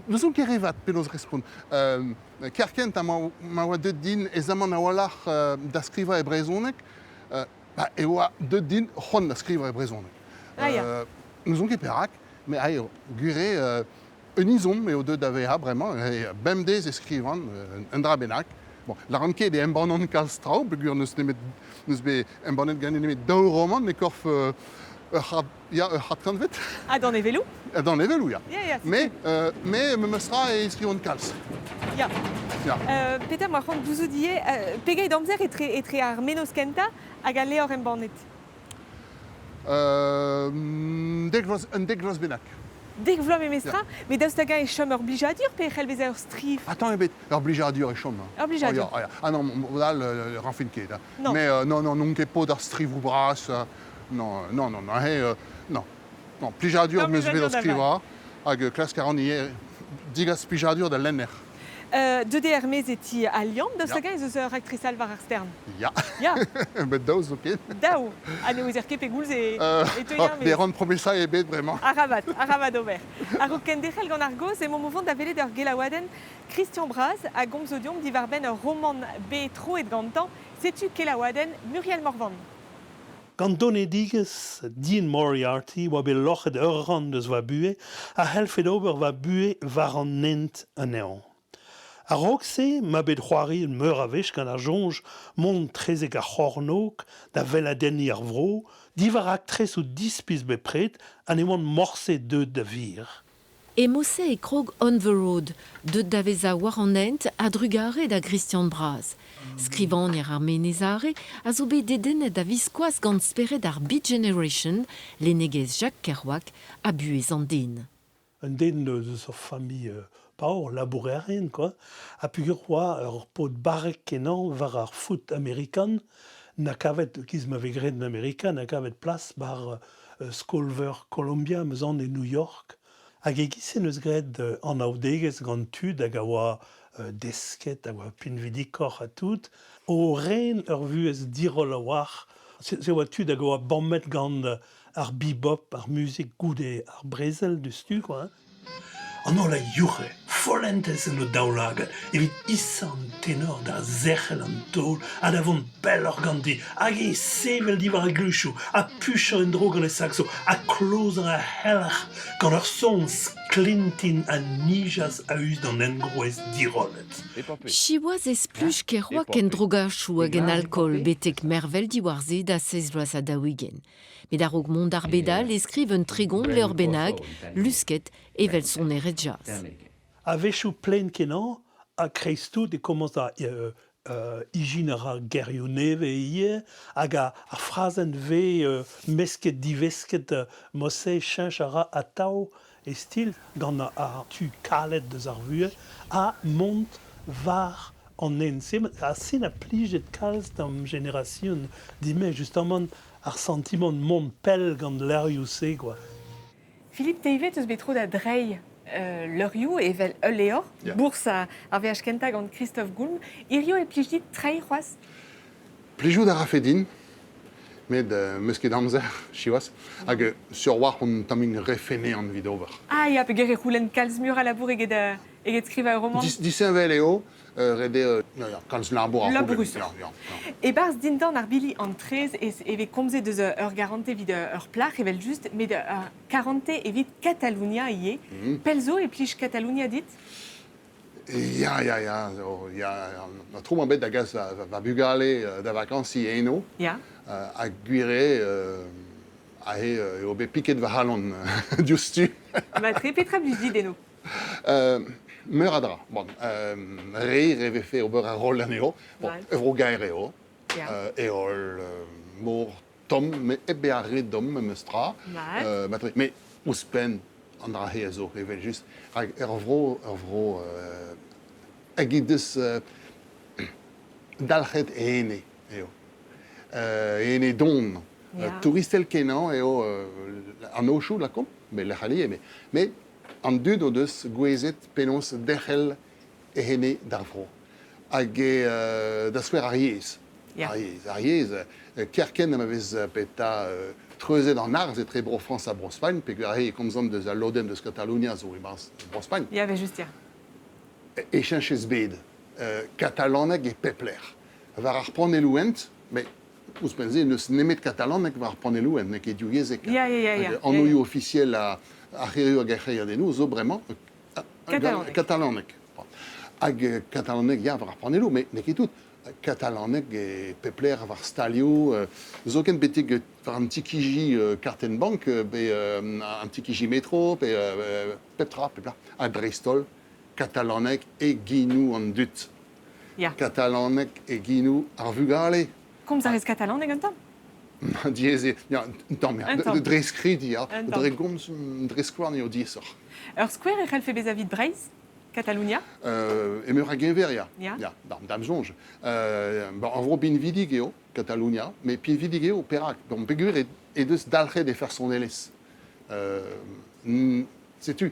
n'ouzon ket re vat penaos respont. Kerkent ha ma oa deuet din aezamant a-walc'h da skrivañ e brezhoneg, ba, e oa deuet din c'hoant da skrivañ e brezhoneg. Ah ya. N'ouzon ket perak, met eo, gwir eo, un izom eo deuet da vezañ bremañ, bemdez e skrivan un dra bennak. Bon, lâran ket e embannan kalz traoù, peogwir n'eus nemet n'eus bet embannet ganin nemet daou romant e korf ur c'hard, ya, ur c'hard kantved. Ha danevelloù? Ha danevelloù, ya. Ya, ya, Mais, mais memes tra e skrivan kalz. Ya. Ya. Peter, ma c'hoant gouzout ivez, pegeit amzer etre, etre ar mennozh kentañ hag al levr embannet? Dek vloaz, un dek vloaz bennak. Dek vloaz memestra, met daoust hag-eñ e chom ur blijadur pe e c'hell bezañ ur striv? Attends ebet, ur blijadur e chom. Ur blijadur. Oh, ya, ah non, mod all, rafen ket. Hein. Non. Mais non, non, n'on ket paotr ar strivoù bras. Non, non, non, non, hey, non. Non, plijadur 'm eus bet o skrivañ hag klask a ran ivez digas plijadur da lenner. Deuet eo er-maez e ti Al Liamm, daoust hag-eñ ez eus ur raktres all war ar stern? Ya. Ya. Bet daou zoken. Daou. Ha ne ouezer ket pegoulz e, e teuy er-maez. Ne ran promesa ebet bremañ. Arabat, arabat ober. A-raok kenderc'hel gant ar gaoz emaomp o vont da welet ur gelaouadenn Christian Bras a gomzo deomp diwar-benn ur romant bet troet gantañ. Setu kelaouadenn Muriel Morvan. Gant donedigezh Dean Moriarty oa bet loc'het ur rann eus va buhez a c'hellfed ober va buhez war an hent anezhañ. A-raok-se 'ma bet c'hoariet meur a wech gant ar soñj mont 'trezek ar c'hornôg da weladenniñ ar vro, diwar raktresoù dispis bepred ha ne oant morse deuet da wir. E mod-se e krog On the Road, deuet da vezañ war an hent a-drugarez da Gristian Braz. Skrivagner ar Menez Are a zo bet dedennet a-viskoazh gant spered ar Beat Generation, lennegezh Jacques Kerouac ha buhez an den. Un den eus ur familh paour, labourerien quoi, ha peogwir oa ur paotr barrek-kenañ war ar foot amerikan, na kavet, 'giz ma vez graet en Amerika, na kavet plas 'bar skol-veur Columbia 'm eus aon e New York. Hag e-giz-se 'neus graet anaoudegezh gant tud hag a oa desket, a oa pinvidikoc'h ha tout, o ren ur vuhez diroll a-walc'h. Se oa tud hag a oa bammet gant ar bebop, ar muzik goude ar brezel diouzhtu quoi hein. An holl a youc'he, follentez en o daoulagad, evit isañ an tenor da zerc'hel an taol ha da vont pelloc'h ganti, hag he sevel diwar e gluchoù, ha puchañ en-dro gant e sakso, ha klozañ ar c'helc'h gant ur son sklintin a nijas a-us d'an engroez dirollet. Siwazh e spluj Kerouac en drogachoù hag en alkool betek mervel diwar-se da seizh vloaz ha 40. Met a-raok mont d'ar bed all e skriv un 30 levr bennak, lusket evel sonerezh jazz. A-wechoù plaen-kenañ ha kreiz-tout e komañs da ijinañ a ra gerioù nevez ivez hag ar frazenn vez mesket-divesket mod-se cheñch a ra atav e stil gant ar tu kalet deus ar vuhez ha mont war an hent-se, ha se na plijet kalz d'am generasion dime, justamant ar santimant mont pell gant levrioù-se, quoi. Philippe Teivet eus bet tro da dreiñ levrioù evel ul levr, yeah. bourzh ar veaj kentañ gant Christophe Goulm. Hirio e plij dit treiñ c'hoazh? Plijout a rafe din, met 'meus ket amzer, siwazh. Hag sur 'walc'h on tammig re feneant evit ober. Ah ya, peogwir e c'houlenn kalz muioc'h a labour eget, eget skrivañ ur romant? Disheñvel eo, ret eo kalz labour a Labourusoc'h. Ya, ya, ya. E-barzh dindan ar bili an traezh e vez komzet eus ur garantez evit ur plac'h evel-just, met ur karantez evit Katalonia ivez. Pell zo e plij Katalonia dit? Ya, ya, ya, ya, ya. Tro 'mañ bet da gas va bugale da vakañsiñ eno. Ya. Ha gwir eo, aze eo bet piket va c'halon diouzhtu. Matre, petra blij dit eno? Meur a dra. Bon, re e vefe ober ar roll anezho. Bon, ur vro gaer eo. Heol, mor tomm, met hep bezañ re domm memes tra. Matre, met ouzhpenn an dra-se a zo evel-just. Rak ur vro, ur vro hag he deus dalc'het e ene eo. E ene don. Touristel-kenañ eo an aochoù, lakaomp, met lec'h all ivez. Met an dud o deus gouezet penaos derc'hel e ene d'ar vro. Hag eo da skouer ar yezh. Ar yezh, ar yezh, kerkent ha ma vez petra treuzet an arz etre Bro-Frañs ha Bro-Spagn, peogwir aze e komzan deus al lodenn deus Katalonia zo e-barzh Bro-Spagn. Ya, evel-just, ya. E cheñchez bed. Katalaneg e pep lec'h. War ar panelloù-hent, met ouzhpenn-se n'eus nemet katalaneg war ar panelloù-hent, n'eo ket divyezhek. Ya, ya, ya, ya. Anvioù ofisiel ar c'hêrioù hag ar c'hêriadennoù zo bremañ Katalaneg. Katalaneg. Hag katalaneg, ya, war ar panelloù, met n'eo ket tout. Katalaneg e pep lec'h war stalioù, zoken betek war an tikiji kartenn-bank, pe an tikiji metro, pe pep tra, pep tra. Ha dreist-holl, katalaneg e genoù an dud. Ya. Katalaneg e genoù ar vugale. Komz a rez katalaneg un tamm? Diaes eo. Ya, un tamm, ya. Dre skrid, ya. Dre gomz, dre skouarn eo diaesoc'h. Ur skouer e c'hellfe bezañ evit Breizh? Katalonia? Emeur a geñver, ya. Ya. Ya, da'm soñj. Bon, ur vro binvidik eo, Katalonia, met pinvidik eo perak? Bon, peogwir he deus dalc'het he fersonelezh. Setu,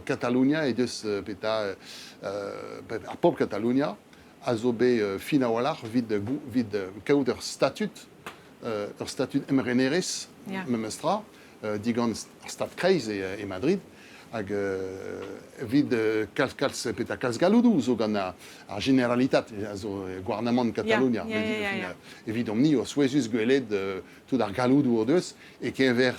Katalonia he deus petra ar pobl Katalonia a zo bet fin a-walc'h evit kaout ur statud, ur statud emrenerezh memes tra, digant ar stad kreiz e Madrid hag evit kalz kalz petra kalz galloudoù zo gant ar Generalitat a zo gouarnamant Katalonia. Evidomp-ni eo souezhus gwelet tout ar galloudoù o deus e-keñver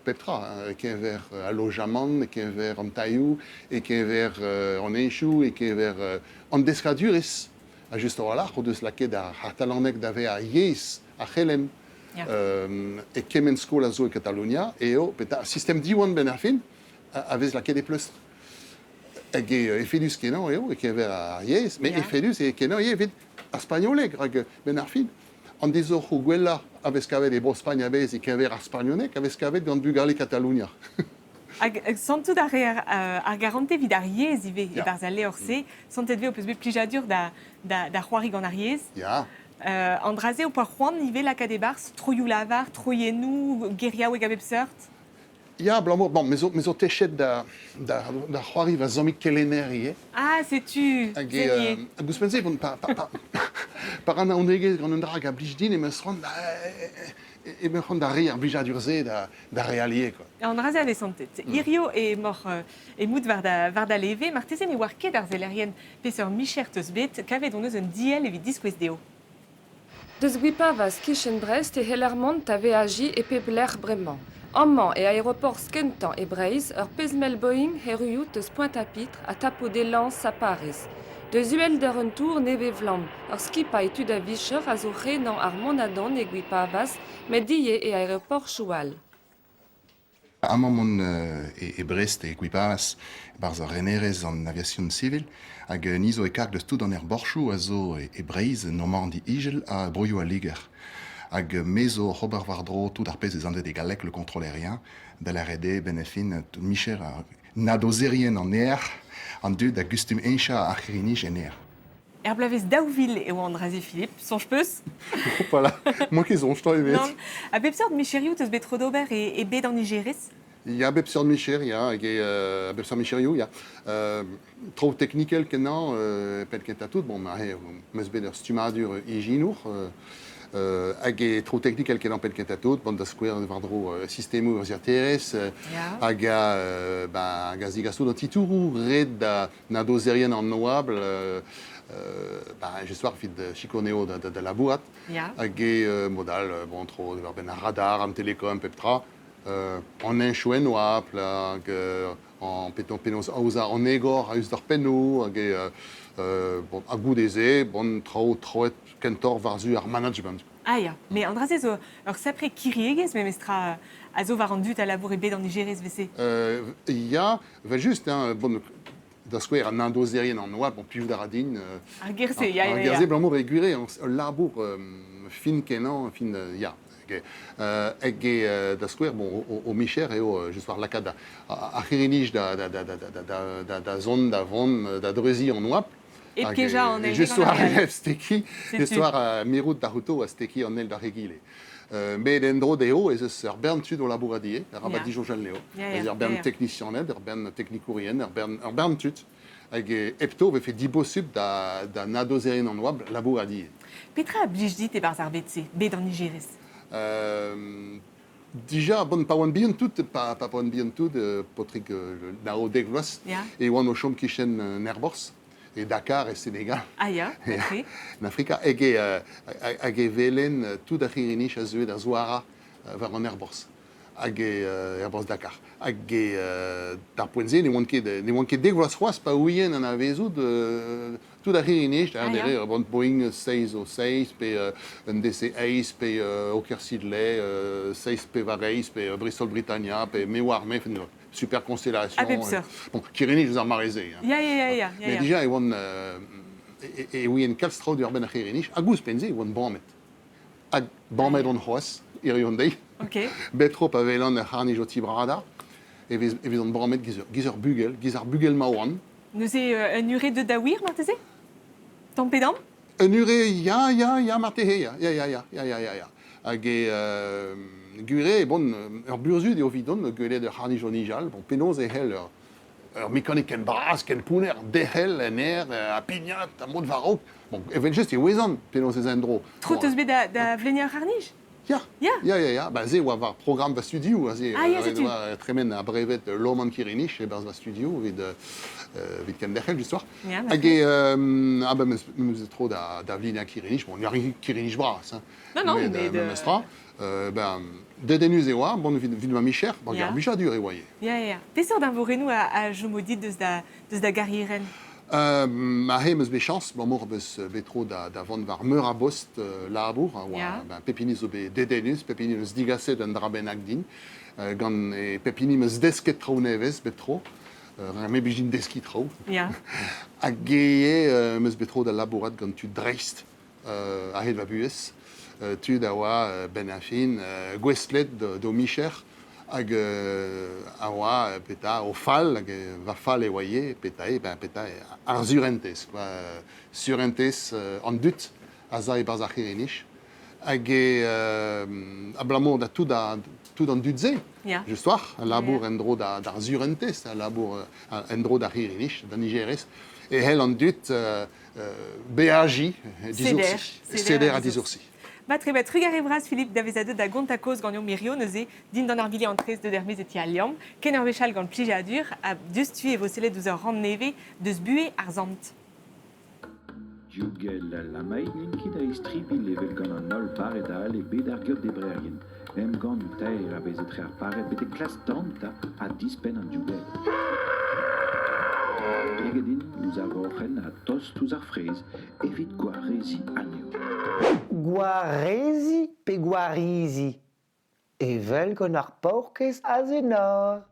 pep tra, e-keñver al lojamant, e-keñver an tailhoù, e-keñver an heñchoù, e-keñver an deskadurezh. Ha just a-walc'h o deus lakaet ar c'hatalaneg da vezañ yezh ar c'helenn. E kement skol a zo e Katalonia eo petra sistem Diwan benn ar fin a vez lakaet e pleustr. Hag eo efedus-kenañ eo e-keñver ar yezh, met efedus eo kenañ ivez evit ar spagnoleg, rak benn ar fin, an dezoc'hoù gwellañ a vez kavet e Bro-Spagn a-bezh e-keñver ar spagnoneg a vez kavet gant bugale Katalonia. Hag santout a reer ar garantez evit ar yezh ivez e-barzh al levr-se. Santet 'vez ho peus bet plijadur da, da, da c'hoari gant ar yezh. Ya. An dra-se ho poa c'hoant ivez lakaat e-barzh troioù-lavar, troiennoù, geriaoueg a bep seurt? Ya, abalamour, bon, me zo, me zo techet da, da, da c'hoari va zammig kelenner ivez. Ah, setu, Hag, hag ouzhpenn-se, bon, pa, pa, pa, pa ran aonegezh gant un dra hag a blij din, em eus c'hoant da, em eus c'hoant da reiñ ar blijadur-se da, d'ar re all ivez, quoi. An dra-se a vez santet. Hirio emaoc'h emout war da, war da leve. Marteze ne oar ket ar sellerien peseurt micher 'teus bet. Kavet hon eus un diell evit diskouez dezho. Deus Gwipavaz 'kichen Brest e c'heller mont da veajiñ e pep lec'h bremañ. Amañ e aeroporzh kentañ e Breizh ur pezh-mell Boeing erruout eus Pointe-à-Pitre ha tapout e lañs ha Pariz. Deus uhelder un tour nevez-flamm, ur skipailh tud a vicher a zo renañ ar mont-ha-dont e Gwipavaz met ivez e aeroporzhioù all. Amañ mont e Brest, e Gwipavaz, e-barzh ar renerezh an aviasion sivil, hag ni zo e karg deus tout an aerborzhioù a zo e Breizh, Normandi Igel ha broioù al Liger. Hag me zo oc'h ober war-dro tout ar pezh ez anvet e galleg le contrôle aérien, da lâret eo benn ar fin tout micher ar nadozerien an aer, an dud a gustum heñchañ ar c'hirri-nij en aer. Er bloavezh 2000 e oa an dra-se, Philippe. Soñj 'peus? Voilà, moi ket soñj tamm ebet. Nann. A bep seurt micherioù 'teus bet tro d'ober e, e bed an nijerez? Ya, bep seurt micher, ya, hag e, a bep seurt micherioù, ya. Traoù teknikel kenañ, penn kentañ tout, bon, ma 'meus bet ur stummadur ijinour, hag e traoù teknikel kenañ penn kentañ tout, bon, da skouer war-dro sistemoù urzhiataerezh, hag a, ba, hag a zigaso d'an titouroù ret da nadozerien an oabl, ba, j'espère evit sikour anezho da, da, da labourat. Hag e mod all, bon, tro diwar-benn ar radar, an telekom, pep tra. An heñchoù en oabl hag an penaos aozañ an egor a-us d'ar pennoù hag e, bon, ha goude-se, bon, traoù troet kentoc'h war-zu ar management. Ah ya, mais an dra-se zo ur sapre kiriegezh memestra a zo war an dud a labour e bed an nijerezh vese. Ya, evel-just, hein, bon, da skouer an indozerien an oabl, bon, plijout a ra din. Ar ger-se, ya, ya, Ar ger-se, abalamour e gwir eo ul labour fin-kenañ, fin, ya. Hag da skouer, bon, o micher eo just war lakaat ar c'hirri-nij da zont, da vont, da dreuziñ an oabl. Hep kejañ an eil Just war stekiñ, just war mirout da c'houto a stekiñ an eil d'ar egile. Met en-dro dezho ez eus ur bern tud o labourat ivez, arabat disoñjal anezho. Ez ur bern teknisianed, ur bern teknikourien, ur bern tud. Hag hepto e vefe dibosupl da nadozerien an oabl labourat ivez. Petra a blij dit e-barzh ar bed-se, bed an nijerez? Dija, bon, pa oan bihan tout, pa oan bihan tout, paotrig nao dek vloaz, e oan o chom kichen an aerborzh, e Dakar, e Senegal. Ah ya, ok. En Afrika, hag e welen tout ar c'hirri-nij a zeue da zouarañ war an aerborzh. Hag e aerborzh Dakar. Hag e d'ar poent-se ne oan ket ne oan ket dek vloaz c'hoazh pa ouien anavezout tout ar c'hirri-nij, ah, ya. Bon, Boeing 607 pe un DC-8 pe Hawker Siddeley 6 pe Vareis pe Bristol Britannia pe me oar me super constellation. A bep seurt. Bon, kirri-nij eus ar mare-se. Hein. Ya, ya, ya, ya. Mais dija e oan e ouien kalz traoù diwar-benn ar c'hirri-nij hag ouzhpenn-se e oan bamet. Hag bamet on c'hoazh hiziv an deiz. Ok. Bep tro pa welan ur c'harr-nij o tibradañ e vez e vezan bamet giz ur bugel, giz ar bugel ma oan. Neuze un ure deut da wir marteze? Tamm pe damm? Un ure, ya, ya, ya, marteze, ya, ya, ya, ya, ya, ya, ya, ya. Hag e gwir eo, bon, ur burzhud eo evidon gwelet ur c'harr-nij o nijal. Bon, penaos e c'hell ur mekanik ken bras, ken pounner, derc'hel en aer, ha pignat, ha mont war-raok. Bon, evel-just e ouezan penaos ez a en-dro. Tro 'teus bet da vleniañ ur c'harr-nij? Ya. Ya. Ya, ya, ya. Ba, se oa war programm va studioù aze. Ah, ya, setu. Oa tremen ar breved Loman Kirinich e-barzh va studioù evit, evit kenderc'hel, just Ya, Hag e, ah ben, meus tro da vleniañ Kirinich. Bon, n'eo ket Kirinich bras, hein. Non, non, met, met... memes tra. Ben, dedennus e oa, bon, evit ma micher, bon, ar blijadur e oa ivez. Ya, ya, ya. Peseurt eñvorennoù a chomo dit deus da garierenn? Aze 'm eus bet chañs, abalamour 'm eus bet tro da vont war meur a bost labour, a oa ben, pep hini zo bet dedennus, pep hini 'neus digaset un dra bennak din. Gant pep hini 'm eus desket traoù nevez bep tro. Me 'blij din deskiñ traoù. Hag eo 'm eus bet tro da labourat gant tud dreist a-hed va buhez. Tud a oa benn ar fin gouestlet d'o micher hag a oa petra o fall hag va fall e oa ivez petra eo ben petra eo ar surentez quoi surentez an dud a za e-barzh ar c'hirri-nij hag e abalamour da tout tout an dud-se just war a labour en-dro d'ar surentez a labour en-dro d'ar c'hirri-nij d'an nijerez e c'hell an dud beajiñ disoursi seder ha disoursi. Mat eo, trugarez vras Philippe da vezañ deuet da gontañ kaoz ganeomp hirio neuze dindan ar vili an tres deut er-maez e ti al Liamm. Ken ur wech all gant plijadur ha diouzhtu e vo sellet ouzh ur rann nevez deus buhez ar sant. Diogel al lamaed n'int ket a-istribilh evel gant an holl bared all e bed ar geotdebrerien. Emgannoù taer a vez etre ar pared betek klask dantañ ha dispenn an div bed. Peget int ouzh ar roc'henn ha tost ouzh ar fraezh evit gwareziñ anezho. Gwareziñ pe gwarizi? Evel gant ar paourkaezh Azenor.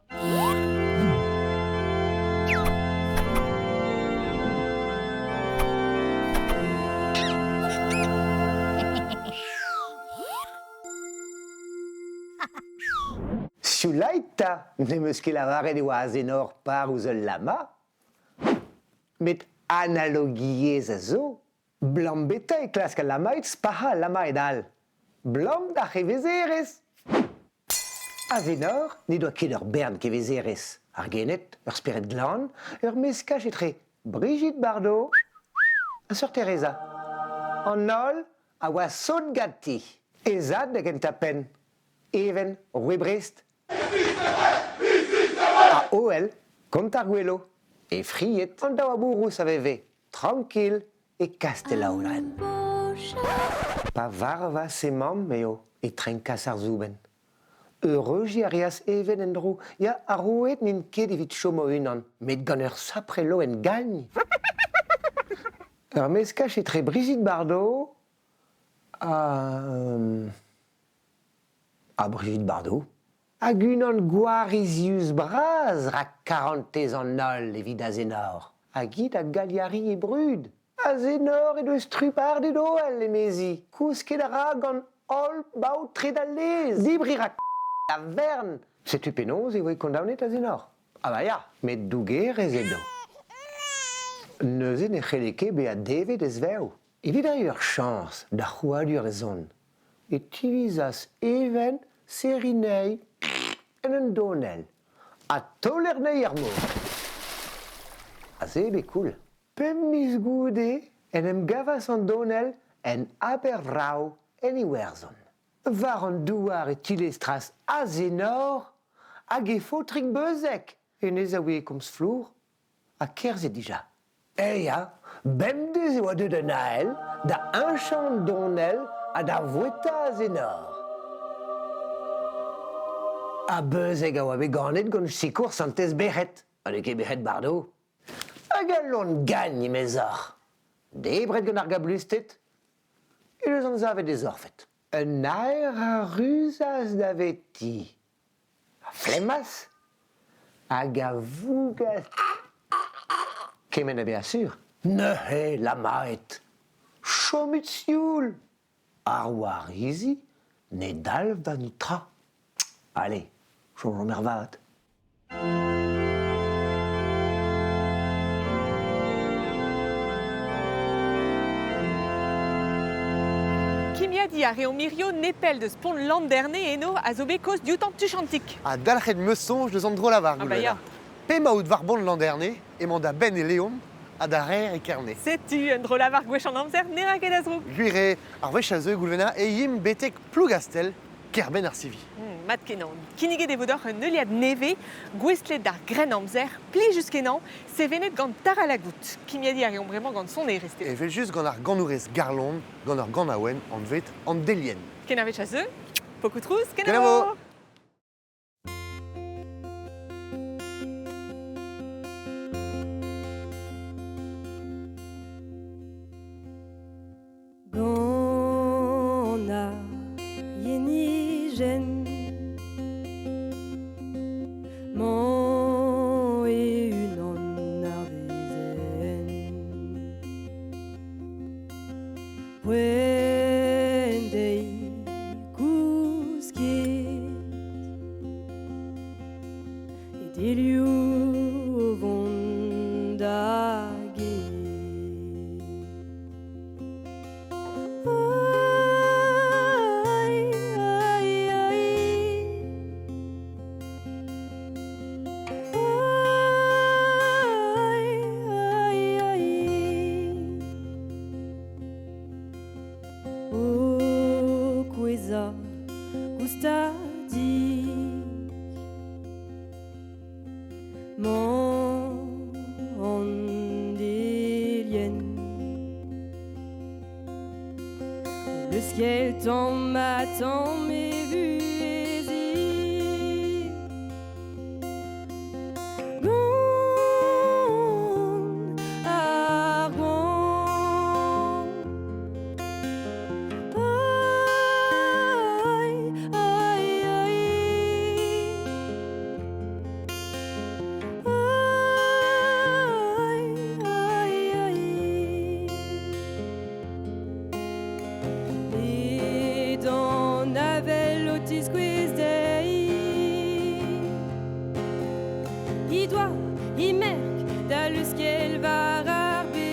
Sioulait 'ta, n'em eus ket lavaret e oa Azenor par ouzh ul lama. Met analogiezh a zo. Blam beta e klask al lamaed spac'hañ al lamaed all. Blam d'ar c'hevezerezh. Azenor n'he doa ket ur bern kevezerezh. Ar gened, ur spered glan, ur meskaj etre Brigitte Bardot ha Sœur Teresa. An holl a oa sot ganti. He zad da gentañ-penn, Even, roue Brest. Ha Hoel, kont ar Gwelo. He fried, an daou amourous a veve, trankil, e Kastellaouren. Pa varvas he mamm eo e trenkas ar soubenn. Eureujiñ a reas Even en-dro. Ya, ar roueed n'int ket evit chom o-unan, met gant ur sapre loen gagn. Ur meskaj etre Brigitte Bardot ha... ha Brigitte Bardot. Hag unan gwarizius-bras rak karantez an holl evit Azenor. Hag hi da Gagliari he brud. Azenor he deus trubardet Hoel, emezi. Kousket a ra gant holl baotred al lez. Debriñ 'ra a vern. Setu penaos e voe kondaonet Azenor. Ah bah ya, met dougerez edo. Neuze ne c'helle ket bezañ devet ez-vev. Evit reiñ ur chañs d'ar c'hrouadur da zont e tivizas Even serriñ anezhi en un donell ha taoler anezhi er mor. Aze eo bet koul. Pemp miz goude en em gavas an donell en Abervrav en Iwerzhon. War an douar e tilestras Azenor hag he faotrig beuzek. Hennezh a ouie komz flour ha kerzhet dija. Eh ya, bemdez e oa deuet un ael da heñchañ an donell ha da voueta Azenor. Ha Beuzeg a oa bet ganet gant sikour santez Berc'hed, ha n'eo ket Berc'hed Bardot. Hag al loen gagn, emezoc'h, debret gant ar gablusted, he deus anzavet e zorfed. Un naer a ruzas daveti. A flemmas hag a vougas kement a vezañ sur. Neuze lamaet, chomit sioul, ar warizi ne dalv da netra. Allez, soñjomp ervat. Kimiadiñ a reomp hirio nepell deus pont Landerne eno a zo bet kaoz dioutañ tuchantik. Ha dalc'het 'm eus soñj deus an dro-lavar, Ah bah ya. P'emaout war bont Landerne, emañ da benn e Leon ha da reer e Kerne. Setu un dro-lavar gwech an amzer ne ra ket a zroug. Gwir eo, ar wech a zeu Goulwena e yimp betek Plougastell, kêr-benn ar sivi. Mat-kenañ. Kinniget e vo deoc'h un heuliad nevez gouestlet d'ar Grennamzer, plijus-kenañ, sevenet gant Tara Lagoutte. Kimiadiñ a reomp bremañ gant sonerezh. Evel-just gant ar ganourez Garlon, gant ur ganaouenn anvet An Delienn. Kenavech a zeu, pokoù trouz, kenavo! Gant ar yenijenn 'mañ e-unan ar wezenn. Poent dezhi kousket e delioù o vont da get. O kouezhañ goustadik 'Mañ an delienn Leuskel tamm-ha-tamm e vuheziñ Gant ar goañv Ai, ai, ai Edan avel o tiskouez dezhi He doa he merk da leuskel war ar bed.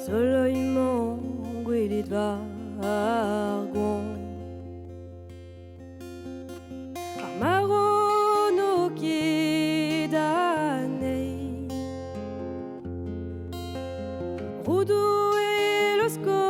Soloimañ gwelet war ar goan. Ar maro n'o ket anezhi. Roudoù e losko.